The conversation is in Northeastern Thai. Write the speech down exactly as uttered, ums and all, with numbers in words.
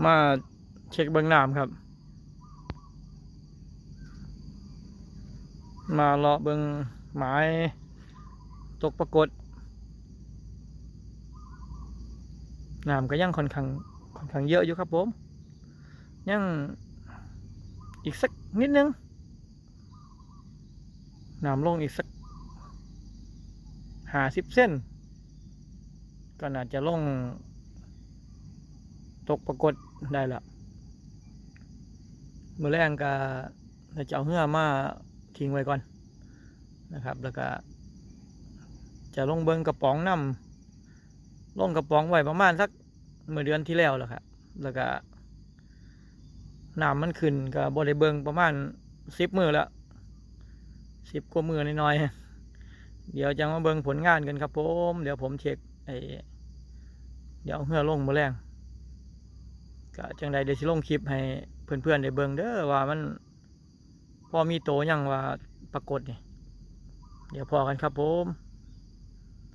มาเช็คเบิ่งน้ำครับ มาเลาะเบิ่งหมายตกปรากฏ น้ำก็ยังค่อนข้างค่อนข้างเยอะอยู่ครับผม ยังอีกสักนิดนึง น้ำลงอีกสักห้าสิบเซน ก็น่าจะลงตกปรากฏได้ละ มื้อแลงก็จะเอาเฮือมาทิ้งไว้ก่อนนะครับ แล้วก็จะลงเบิ่งกระป๋องนำ ลงกระป๋องไว้ประมาณสักเมื่อเดือนที่แล้วแล้วครับ แล้วก็น้ำมันขึ้นก็บ่ได้เบิ่งประมาณสิบมื้อแล้ว สิบกว่ามื้อน้อยๆ เดี๋ยวจะมาเบิ่งผลงานกันครับผม เดี๋ยวผมเช็คไอ้ เดี๋ยวเอาเฮือลงมื้อแลง ก็จั่งใดเดี๋ยวสิลงคลิปให้เพื่อนๆได้เบิ่งเด้อว่ามันพอมีโตยังว่าปรากฏนี่ เดี๋ยวพ้อกันครับผม